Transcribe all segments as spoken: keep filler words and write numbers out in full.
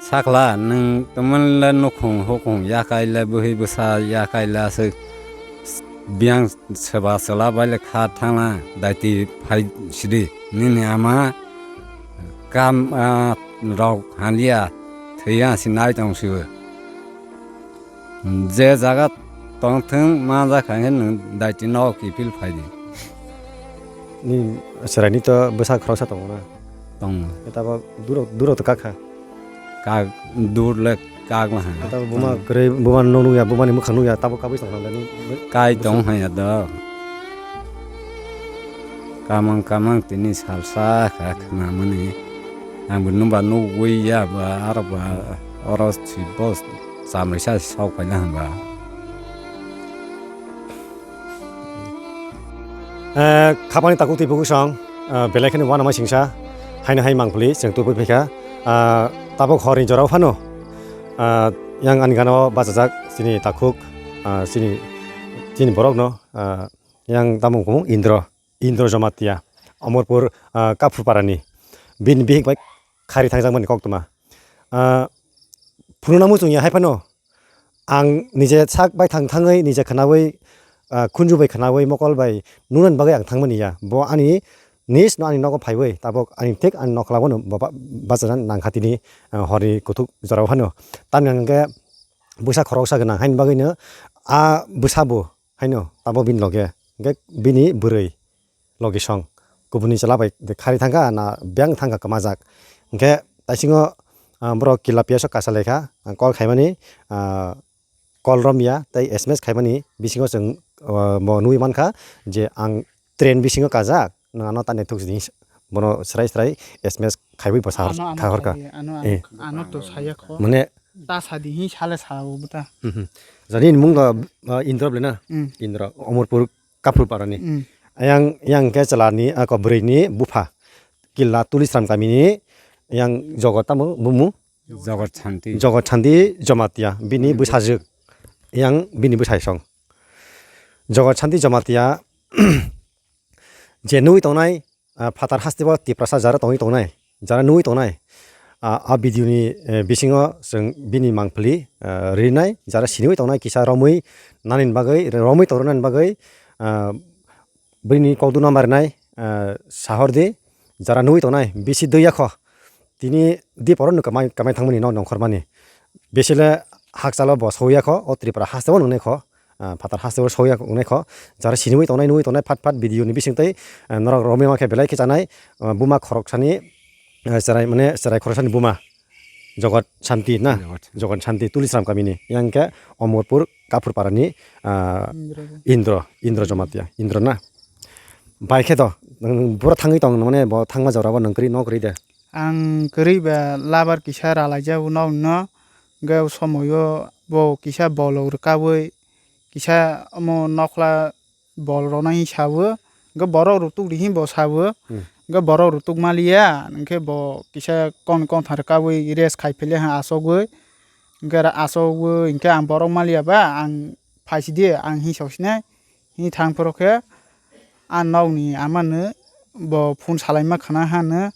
Sakla, nwng tamani le nukhung hukhung yakai le bwhi bwsa yakai le aswk biyang seba chwla bai le kha thangna daiti phai sidi. Nini ama kam, ah, rok haliya thwiya si nai tong sibo. Je jaga tongthwng ma jakha hwnkhe nwng daiti nogo kiphil phai di. Ni chwraini to bwsa khoroksa tongo na? Tongo. Tabo durok, durok to kakha? Kak, dur le kak ma hwnka. Tabo buma kwrwi, buma no nukya, bumani mwkhang nukya, tabo kabui tong hwnka ni? Kai tong hwnka do. Kamang kamang tini salsa kha khwnamani. Ang bo nwng ba nugwi ya ba, aro ba oro si bo chamrisa sok phaina hwnba. Eh, khapani takhuk twi bukhuk song, eh, belai kheno uanama singsa, haino hai mangpili chwng tubui phaikha. Ah, tabuk horni jorao phano, ah, yang ani gana o bachajak chini takhuk, ah, chini, chini borokno, ah, yang tamo wngkha Indro. Indro Jamatia, Omorpur, ah, Kaphurparani. Bini bihik bai khari thangjakmani koktwma. Ah, phunukna muchungya hai phano ang nije sak bai thang thangwi, nije khwnawi, ah, khunju bai khwnawi, mokol bai nunani bagwi ang thangmani ya. Bo ani nis no ani nogo phaiwi, tabok ani thik ani nokla bono bo ba-, bachana nangkha tini, ah, horni kuthuk jorao phano. Tamni hwnkhe bwsa khoroksa gwnang haini bagwino a bwsa bo haino tamo bini loge, hwnkhe bini bwrwi logi song kubuni chwla bai khari thangkha na biyang thangkha kwmajak. Hwnkhe taisingo, ah, borok kila piyasok kasa laikha, ah, call khaimani, ah, call romya tei S M S khaimani bisingo chwng, ah, bo nugwi mankha je ang train bisingo kajak, nwng ano ta naithok sidi, bono srai srai S M S khaiwi bo sa hor-, ano, ano kha horkha. Khaiwi, ano, ano, eh, ano to saya kho. Mane ta sadi hi sale sao bwta. Hmm, hmm. Jani ni mung do, ah, Indro ble na? Hmm. Indro, Omorpur Kaphurparani. Hmm. Ayang, yang khe chwla ni, ah, ko bwrwi ni bupha. Killa Tulisram kami ni yang Jogot tamo bumu? Jogot Santi. Jogot Santi Jamatia, bini bwsajwk. Yang bini bwsai song. Jogot Santi Jamatia, je nugwi tongnai, ah, phatar hasteo Tiprasa jara tongwi tongnai, jara nugwi tongnai, ah, a video ni, eh, bisingo chwng bini mangpili, ah, rinai, jara siniwi tongnai kisa romwi nani bagwi, romwi tongnani bagwi, ah, bini kokduna marinai, ah, sahordi, jara nugwi tongnai bisi dwi yakho. Tini diporo no kamai, kamai thangmani no nongkhormani. Besile hakchalo bo soya kho, o Tripura hasteo nongnai kho, ah, phatar hasteo soya nongnai kho. Jara siniwi tongnai, nugwi tongnai, phat phat video ni bising tei, ah, norok romwi mankhe belai khe chanai, ah, buma khoroksani, ah, chwrai mane chwrai khoroksani buma. Jogot Santi na? Jogot Santi. Jogot Santi, Tulisram kamini. Yang khe Omorpur Kaphurparani, ah, Indro. Indro, Indro Jamatia, Indro na? Bai khe to, nwng boro thangwi tong, mane bo thangma jora bo nwng kwrwi nok kwrwi de. Ang kwrwi ba labar kisa ralaijak uno uno, hwnkhe o somoio bo kisa bolok rwkaui, kisa omo nokla bol rwna hi sao, hwnkhe borok rutuk di hi bo sao, hmm, hwnkhe borok rutuk maliya, hwnkhe bo kisa kon kon thar kaui rest khai phile ha asogwi, hwnkhe asogwi hwnkhe ang borok maliya ba ang phaisidi ang hi sasinai. Hini thang phoro khe a nokni amano bo phone salaima khna hano,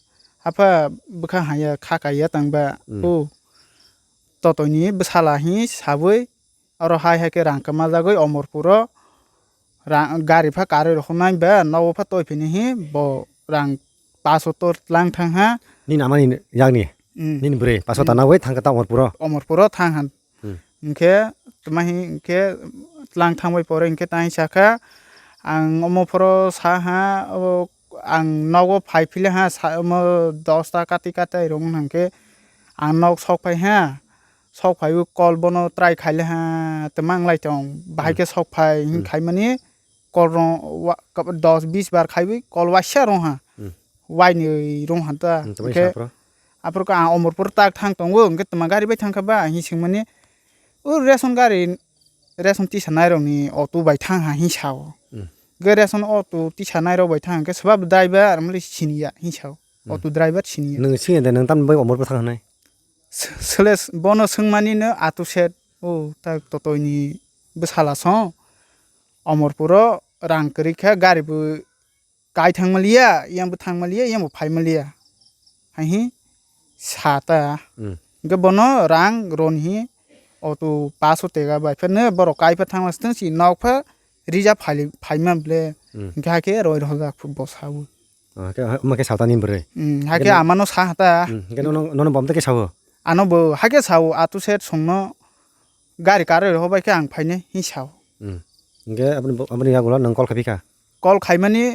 "Apha, bwkha haya kha kaiya tang ba?" Hmm. O totoini bwsala hi saui oro hai hai khe rang kwma jagwi Omorpuro rang, gari pha karwi rw hwnai ba nogo pha toi phini hi bo rang paso to tlang thang ha. Nini amani yakni? Hmm. Nini bwrwi paso, hmm, tanawi thang kha ta Omorpuro? Omorpuro thang ha. Hmm. Hwnkhe tma hi hwnkhe tlang thangbai pore hwnkhe tang sakha, ang omo phoro saha, o, ang nogo phai phile ha, sa, omo dosta kati kati rong hwnkhe ang nog sok phai ha, sok phaiwi call bono try khaile ha, tma wnglai tong, bahai, hmm, khe sok phai, hmm, hwn khaimani call rong wa-, kab-, dos bis bar khaiwi call waisa rong ha. Hmm. Wainwi rong ha ta. Hmm, tamo hwnkhe sa phro? Aphuru khe ang Omorpur tak thang tongo, hwnkhe tma gari bai thang kha ba? Hwnwi swngmani, "O ration gari, ration tisa nairokni auto bai thang ha," hwnwi sao. Hmm. Hwnkhe ration auto tisa nairok bai thang khe swbak driver mali siniya hwnwi sao. Hmm. Auto driver siniya. Nwng siniya de, nwng tamni bai Omorpur thang hwnwi? S-, sele s-, bono swngmani no auto set, o tak totoini bwsala song. Omorpuro rang kwrwi khe gari bo kai thang maliya, yang bo thang maliya, yang bo phai maliya. Hai hi sa ta. Hmm. Hwnkhe bono rang roni hi auto paso tega bai phano borok kai pha thangma swtwng si nok pha rija phali phaima ble. Hmm. Hwnkhe hakhe roi rojak phu bo sabu. Ah, khe, ha, omo khe saltani bwrwi. Hmm, hakhe Hwnkhe no-, amano sa hata. Hmm, hwnkhe nono, nono bom tei khe sao? Ano bo hakhe sao, atu set songno gari karwi rw bai khe ang phainai hi sao. Hmm. Hwnkhe aboni bo-, aboni yagulo nwng call khai phi kha? Call khaimani,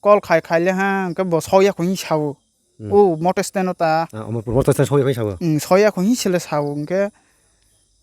call khai khaile ha, hwnkhe bo sokya kho hi sao. Hmm. O motor stand o ta. Ah, Omorpur motor stand sokya kho hi sao? Hmm, sokya kho hi sele sao, hwnkhe,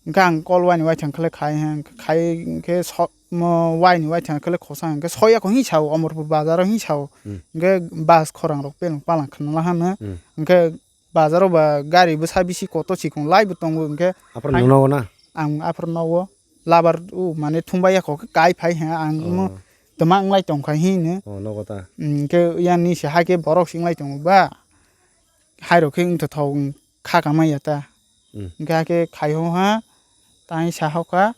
hwnkhe ang call waini waithang khle khai ha, khai hwnkhe so-, mo waini waithang khle khosa, hwnkhe sokya kho hi sao, Omorpur bazar o hi sao. Hmm. Hwnkhe bus khorang rok pelong palang khna la hano. Hmm. Hwnkhe bazar o ba gari bwsa bisi kotor sikong lai bo tongo, hwnkhe Aphuru ang, nwng nogo na? Ang aphuru nogo labar o mane thumbai ya kho khe kai phai ha ang mo Oh. Twma wng lai tong kha hino. Oh, nogo ta. Hwnkhe yani se hai khe borok se wng lai tongo ba. Hai rok khe wng tho thok wng kha kama ya ta. Hmm. Hwnkhe hai khe khai ho ha, tai sa ho kha.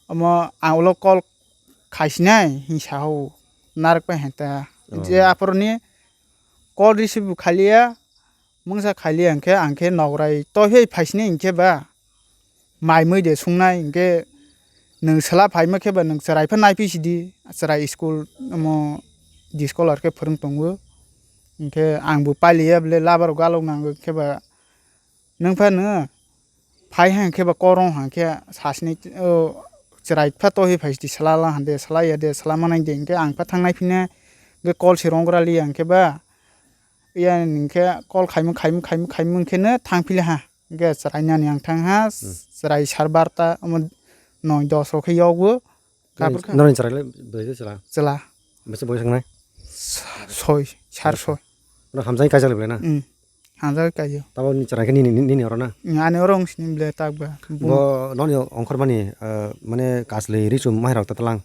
Omo ang ulo call khai sinai hin sa ho. Narwk pai ha ta. Oh. Je aphuru ni call receive bo khaliya, mungsa khaliya hwnkhe ang khe nograi toiphai phaisinai hinkhe ba mai mui de sungnai hinkhe nwng sela phaima khe ba nwng chwrai pha naiphi sidi, chwrai school omo discolor khe phwrwng tongo. Hinkhe ang bo pailiya bole labar galok nango khe ba nwng phano phai hang khe ba korong hang khe sasini, o, chwrai pha tohi phai sidi sala la hande, sala ya de, sala manai de, hinkhe ang pha thangnai phine, hinkhe kol se rongra li ya hinkhe ba, ya hinkhe kol khaimung, khaimung, khaimung, khaimung khe no thang phili ha, hinkhe chwrai nani ang thang ha, Hmm. chwrai sar barta, omo noi dos rok khe yokgo, Nini, Kabur kha. Nini chwrai le bwrwi de chwla? Chwla. Bwswk bwswk nai? Soi, sar soi. Oro hamjagwi kaijak le belai na? Hmm. Hamjagwi kaio. Tabo ni chwrai khe nini, nini, nini oro na? Hmm, ani oro wng sini belai tak ba. Bo noni ongkhor mani, eh, mane kasli ri chum mai rok ta tlang?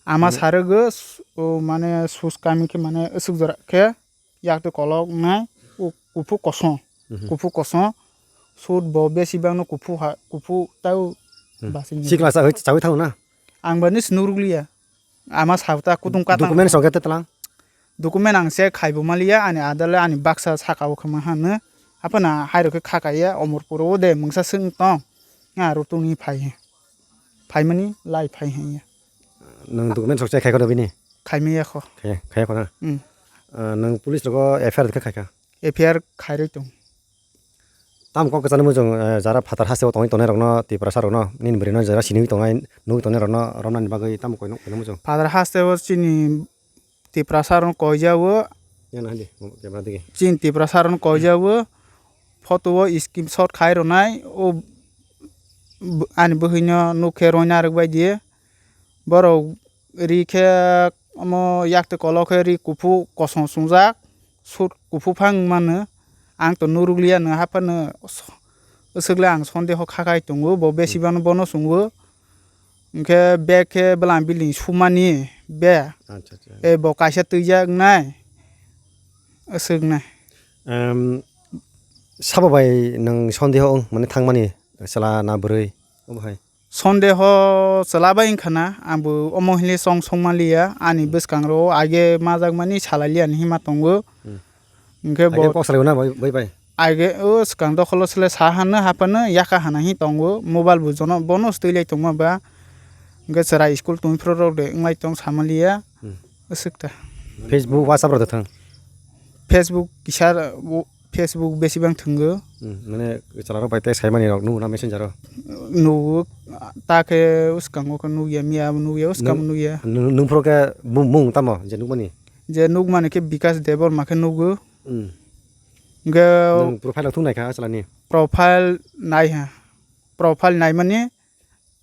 Ama Mane sarwgo, s-, o mane sus kami khe mane aswk jora khe. Yak twi kolok wngnai, u-, kuphuk kosom. Mhm. Kuphuk kosom. Sut bo besi bangno kuphuk ha, kuphuk tau Hmm. basing. Sikla chawi, chawi thango na? Ang bani swnurukliya. Ama sabta kutung katang. Document songke tetlang? Document ang se khaibo maliya, ani adale ani baksa saka o khama hano. Aphana hairok khe khakaiya, Omorpur o de mungsa swng tong. Nga rutungni phai. Phaimani lai phai hanya. Nwng document sok chai khai kho bini? Khaimaya kho. Khai, khai kho na? Hmm. Ah, nwng police rogo F I R khe khai kha? F I R khairwi tong. Tam kok kwchani mujung, eh, jara phatar haste o tongwi tongnai rokno, Tiprasa rokno, nini bwrwino jara siniwi tongnai, nugwi tongnai rokno romnani bagwi tamo koino, koino mujung? Phatar haste o chini Tiprasa rokno koijao. Yan hadi, camera digi. Chini Tiprasa rokno koijao. Photo o screenshot khai rwnai. O b-, ani bwhwino nuk khe roina rwk bai di. Borok ri khe omo yak twi kolok khe ri kuphuk kosom chwngjak, sut kuphuk phang mano. Ang to nurukliya no haphano s-, swkle ang sondeho kha khai tongo, bo besi Hmm. bano bono chwngo. Hwnkhe bag khe bwlam building sumani be. Acha, acha. E bo kaisa twijak nai. Aswk nai. Em, sabo bai nwng sondeho wng mani thangmani chwla na bwrwi? Obo hai. Sondeho chwla bai wngkha na, ang bo omo hinwi chong song manliya, ani Hmm. bwskango age majak mani salai liya hinwi hima tongo. Hmm. Hwnkhe Age bo kok salai na bai, bai, bai? Age o swkang dokholo sele sa hano haphano yakha hana hi tongo, mobile bo jono bono swtwi lai tongma ba. Hwnkhe chwrai school tongphuru rok de wnglai tong samaliya. Hmm. Aswk ta. Facebook, WhatsApp rok de thang? Facebook kisa, o, Facebook besi bang thwngo. Hmm, mane chwla rok bai text khaimani rok nugo na messenger o? Nugo, ta khe swkango khe nugya, miya bo nugya, swkang Nung-, nugya. Nung, nung phuru khe mung, mung tamo je nukmani? Je nukmani khe Bikash Debbarma khe nugo. Hmm. Hwnkhe Nwng profile rok thung naikha a chwlani? Profile naiha. Profile naimani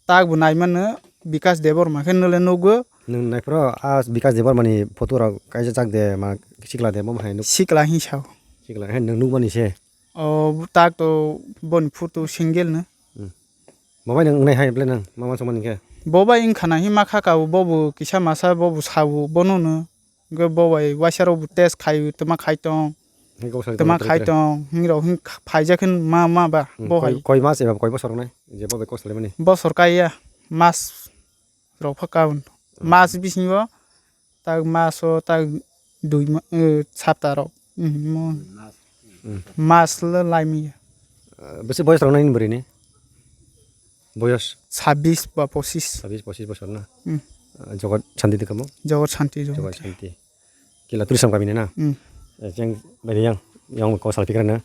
tak bo naimano Bikash Debbarma khe nole nugo. Nwng naiphuru a Bikash Debbarmani photo rok kaisa jak de ma sikla de bo hai nuk. Sikla hin sao. Sikla he nwng nukmani se. O tak to boni photo single no. Hmm. Bo bai nwng nai hai ble nwng ma ma songmani khe? Bo bai wngkha na hin ma kha ka bo bo kisa masa bo bo sao bono no. Hwnkhe bo bai waisa rok bo test khai, twma khai tong, Hwnkhe kok salai twma tong, khai tong, hwnwi rok hwn kha-, phaijak hwn ma, ma ba, Hmm, bo koi, hai. Koi mas eba koi bosor wngnai, je bo bai kok salaimani? Bosor kaiya, mas rok pha kaun. Hmm. Mas bisingo, tak mas o, tak dui ma-, eh, sapta rok. Hmm, mo-, Hmm. Mas le laimaya. Bwswk boyos rok nai nini bwrwi ni? Boyos? Sabis ba posis. Sabis posis bosor na? Hmm. Jogot Santi de kamo? Jogot Santi, Jogot Jogot Santi. Santi. Kila Turisam kami ni na? Hmm. Jeng bari yang, yang ko salpi krana.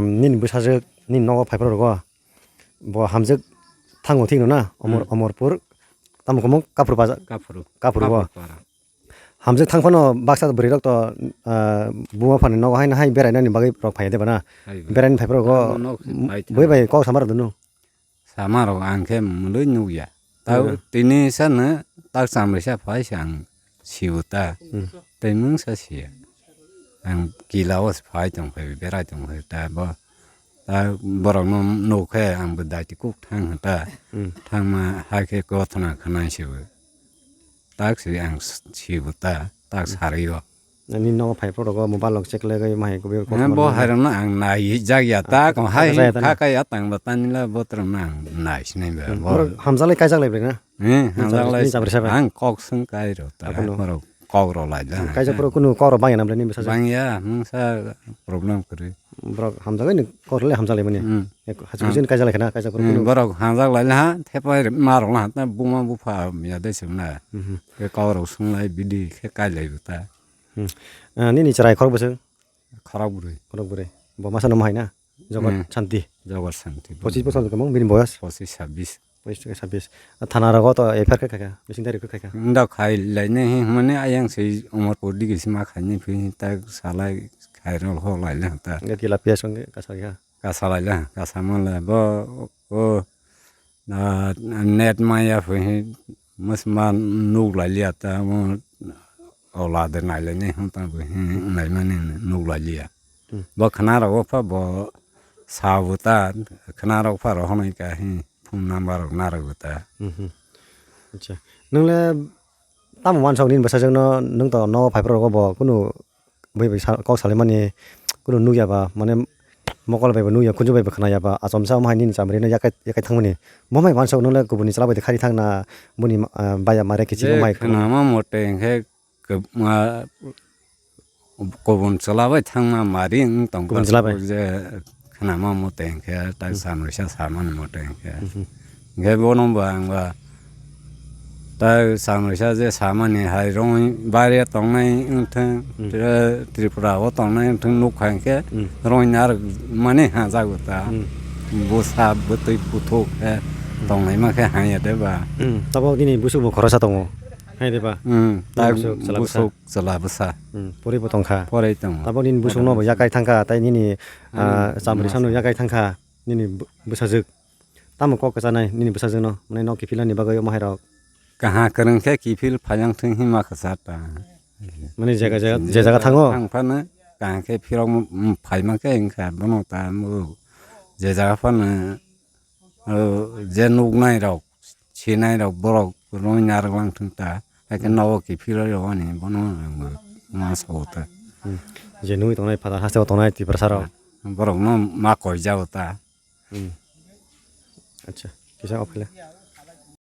Nini bwsajwk, nini nogo phaiphra rogo. Bo hamjwk thango thik no na? Omor, Hmm. Omorpur. Tamo kamo Kaphur baja-, Kaphuru. Kaphuru bo. Kaphuru para. Hamjwk thang phano baksa bwrwi rok to, ah, buma phani nogo haino hai berainani bagwi rok phai de bana. Hai bai. Beraini phai phai rogo Tamo nok m-, phai bui thang. Bai kok samar dunu. Sama rok ang khe mului nukya. Tau Hmm. tini sa no tak chamrisa phai se ang sibu ta. Hmm. Tei mungsa siya. Ang kila o se phai tong phai berai tong phai ta bo. Ta borok no nuk khe ang bo daiti kuk thang ta. Hmm. Thangma hai khe kothona khwnai sibu. Tak si ang s-, sibu ta, tak Hmm. sari o. Nini nogo phai phai rogo mobile rok check lai gai mai ko be ko Eh, samar bo nai. Hai rok no ang nai jak ya ta, ko hai Kha kaya ta kha na? Kaya tang ba tani la bo tro no ang nai sinai ba. Hmm. Bo Borok hamjalai kaijak lai bre na? Eh, Nini hamjak lai. Nini chamrisa bai. Ang kok sung kai ro ta, Abono. Borok kok ro lai da. Kaijak borok kunu kok ro bang ya na bre ni bwsajwk? Bang ya, mungsa problem kwrwi. Borok hamjak ni kok ro le hamjak lai mani. Hmm. Ek hachuk Hmm. hachuk ni kaijak lai khana, kaijak borok Hmm, kunu. Borok hamjak lai ha, thepai ma rok la ha, ta buma bupha ya de sung na. Mhm. Ke kok ro sung lai bidi khe kai lai ta. Hmm. Ah, nini chwrai khorok bwswk? Khorok bwrwi. Khorok bwrwi. Bo masa no hai na? Jogot Hmm. Santi. Jogot Santi. Pochis bosor tongmung bini boyos? Pochis, sabis. Pochis tei sabis. Thana rogo to F I R khe khaikha, bising tarik khe khaikha. Nda khai lainai hi hwnmani ayang se Omorpur digi sima khaini phi ta salai khairol ho lailai ta. Nge kila P S wngkhe kasa kha. Kasa lailai, kasa manlai bo o Na, net maya phi hi, mas ma nuk lai liya ta, mo ola de nai lai ni hon ta phi hi, nai mani nuk lai liya. Hmm. Bo khna rok pha bo sa bo ta, khna rok pha ro honai ka hi, phone number rok na rok bo ta. Mhm. Acha. Nung le tamo wansok nini bwsajwk no, nung to nogo phai phai rok bo kunu bui bai sa-, kok salaimani kunu nukya ba, mane mokol bai bo nukya, kunju bai bo khwnaya ba, achomsa omo hai nini chamri no yakai, yakai thangmani. Bo mai wansok nung le kubuni chwla bai de khari thangna, buni, ah, baya mare kichi Je bo mai khwnama mote hwnkhe kub-, ma, kubun chwla bai thangma mari wng tong Kubun chwla bai? Je khwnama mote hwnkhe, ta Hmm. Sanrisa samani mote hwnkhe. Mhm. Hwnkhe bono bo ang ba ta Sanrisa je samani hai rongwi baire tongnai wngthang, Hmm. Tri-, Tripura o tongnai wngthang nukha hwnkhe Hmm. rongwi narwk mani hajago ta. Hmm. Bwsa bwtwi buthuk khe Hmm. tongnai ma khe hanya de ba. Hmm. Tabok nini busuk bo khorosa tongo. Hai de ba? Hmm. Nini Ta busuk, chwla bwsa. Busuk. Chwla bwsa. Hmm, pori bo tongkha. Pori tongo. Tabok nini busuk no bo yakai thangkha, tai nini, Ani ah, chamri bwsa. Sano yakai thangkha, nini bw-, bwsajwk. Tamo kok kwchanai nini bwsajwk no, mane no kiphilnani bagwi omo hai rok. Kaha kwrwng khe kiphil phailang thwng hima kwchar ta. Mane jega jega, je jaga thango? Thang phano kaham khe phirok, mm, phaima khe wngkha bono ta, mm, je jaga phano O, je nuknai rok, sinai rok, borok rwngwi narwk lang thung ta, haikhe Hmm. nogo kiphilwi rw ani, bono ang ma sao ta. Hmm. Je nugwi tongnai, phatar hasteo tongnai Tiprasa rok. Borok no ma koi jago ta. Hmm. Acha, kisa ophele.